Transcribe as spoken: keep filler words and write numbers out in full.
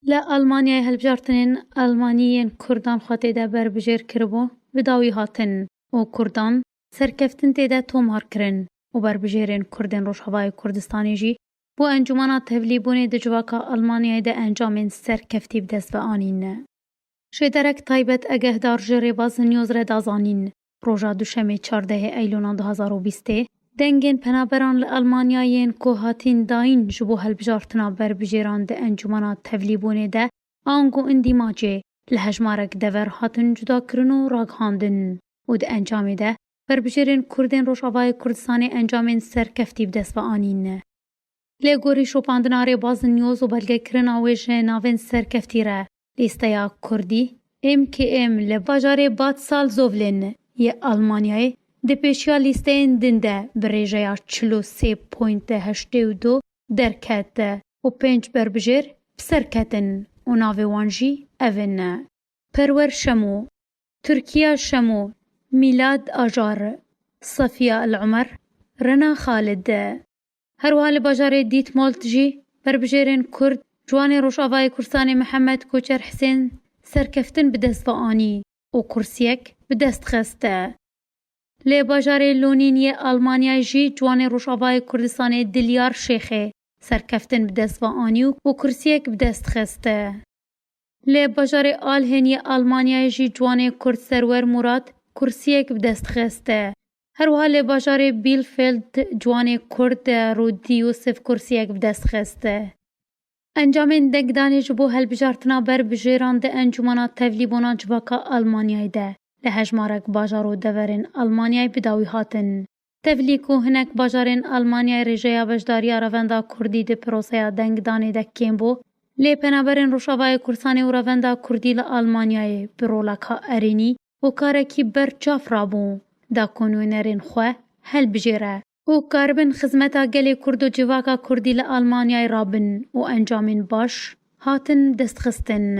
Li Almanyayê hilbijartinên Almanî yên Kurdan xwe tê de berbijêr kiribû, bi dawî hatin û Kurdan serkeftin tê de tomar kirin û berbijêrên Kurdên Rojavayê Kurdistanê jî bo Encûmena Tevlîbûnê di civaka Almanyayê de encamên serkeftî bi dest ve anîn. Şêderek taybet egehdar ji Rêbaz News re da zanîn, roja Duşemê çardehê Eylûna du hazar û bîstê, dengên penaberan li Almanyayê yên ku hatîn dayîn ji bo hilbijartina berbijêran di Encûmena Tevlîbûnê de ango îndîmacê li hejmarek dever hatin cudakirin û ragihandin û di encamê de berbijêrên Kurdên Rojavayê Kurdistanê encamên serkeftî bi dest ve anîn. Lê gorî şopandina Rêbaz News û belgekirina wê ji navên serkeftî re, lîsteya Kurdî, M K M, li bajarê Bad Salzuflen yê Almanyayê di pêşiya lîsteyên din de bi rêjeya çil û sê point heştê û du derket û pênc berbijêr bi ser ketin û navê wan jî ev in: Perwer Şemo, Tirkiya Şemo, Mîlad Acar, Safiya El Umer, Rena Xalid. Her wiha li bajarê Dîtmold jî berbijêrên Kurd, ciwanê Rojavayê Kurdistanê Mihemed Koçer Hisên serkeftin bi dest ve anî û kursiyek bi dest xist. Lê bajarê Lonîn yê Almanyayê jî ciwanê Rojavayê Kurdistanê Dilyar Şêxê serkeftin bi dest ve anî û kursiyek bi dest xist. Lê bajarê Alhên yê Almanyayê jî ciwanê Kurd Serwer Murat kursiyek bi dest xist. Her wiha lê bajarê Bielefeld ciwanê Kurd Rûdî Yûsif kursiyek bi dest xist. Encamên dengdanê ji bo hilbijartina berbijêran di Encûmena Tevlîbûna Civaka Almanyayê de li hejmarek bajar û deverên Almanyayê bi dawî hatin. Tevlî ku hinek bajarên Almanyayê rêjeya beşdariya Revenda Kurdî di proseya dengdanê de kêm bû, lê penaberên Rojavayê Kurdistanê û Revenda Kurdî li Almanyayê bi roleka erênî û karekî berçav rabû, da ku nûnerên xwe helbijêre û karibin xizmeta gelê Kurd û civaka Kurdî li Almanyayê rabin û encamên baş hatin destxistin.